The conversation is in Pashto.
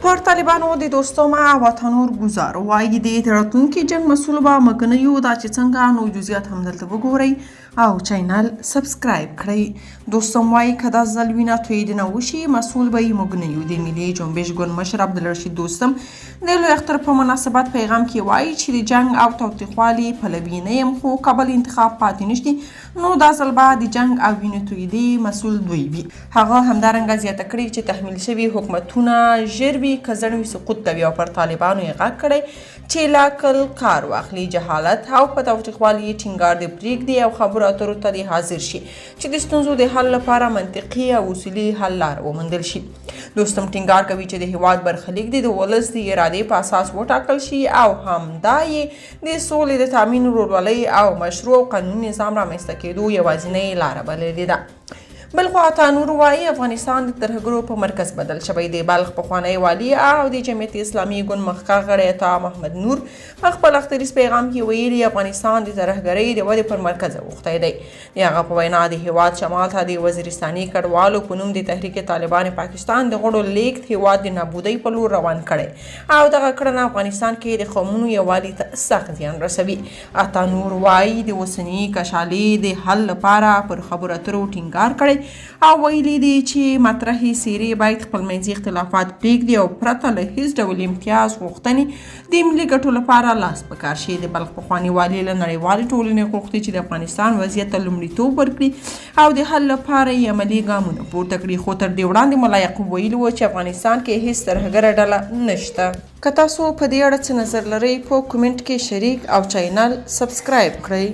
پر طالبانو د دوستم او عطانور ګزار وايي د راتلونکي جنګ مسول به موږ نه یو. دا چې څنګه، نو جزئیات هم دلته وګورئ او چینل سبسکرایب کړئ. دوستم وايي که دا ځل وینه تویېدنه وشي، مسول به یې موږ نه یو. د ملي جنبش ګوند مشر عبدالرشید دوستم د لوی اختر په مناسبت پیغام کې وايي چې د جنګ او تاوتریخوالي پلوي نه یم، خو که بل انتخاب پاتې نشي، نو دا ځل به د جنګ او وینې تویېدې مسول دوی وي. هغه همدارنګه زیاته کړې چې تحمیل شوي حکومتونه ژر وي که ځنډ وي سقوط کوي، او پر طالبانو یې غږ کړی چې له عقل کار واخلي، جهالت او په تاوتریخوالي یې ټینګار دې پرېږدي او خبرو اترو ته دې حاضر شي چې د ستونزو د حل لپاره منطقي او اصولي حل لاره وموندل شي. دوستم ټینګار کوي چې د هیواد برخلیک دې د ولس د ارادې په اساس وټاکل شي او همدا یې د سولې د تامین، ورورولۍ او مشروع او قانوني نظام رامنځته کېدو یوازینۍ لاره بللې ده. بلخوا عطا نور وايي، افغانستان د ترهګرو په مرکز بدل شوی دی. بلخ پخوانی والي او د جمعیت اسلامي ګوند مخکښ غړی عطا محمد نور په خپل اختریز پیغام کې ویلي، افغانستان د ترهګرۍ د ودې پر مرکز اوښتی دی. د هغه په وینا، د هیواد شمال ته د وزیرستاني کډوالو په نوم د تحریک طالبان پاکستان د غړو لیږد هیواد د نابودۍ په لور روان کړی او دغه کړنه افغانستان کې د قومونو یووالي ته سخت زیان رسوي. عطا نور وايي، د اوسني کشالې د حل لپاره پر خبرو اترو ټینګار کړی او ویلي دي چې مطرحې څېرې باید خپلمنځي اختلافات پرېږدي او پرته له هیڅ ډول امتیاز غوښتنې د ملي ګټو لپاره لاس په کار شي. د بلخ پخواني والي له نړیوالې ټولنې غوښتي چې د افغانستان وضعیت ته لومړیتوب ورکړي او د حل لپاره یې عملي ګامونه پورته کړي. خو تر دې وړاندې ملا یعقوب ویلي و چې افغانستان کې هیڅ ترهګره ډله نشته. که تاسو په دې اړه څه نظر لرئ په کومنټ کې شریک او چینل سبسکرایب کړئ.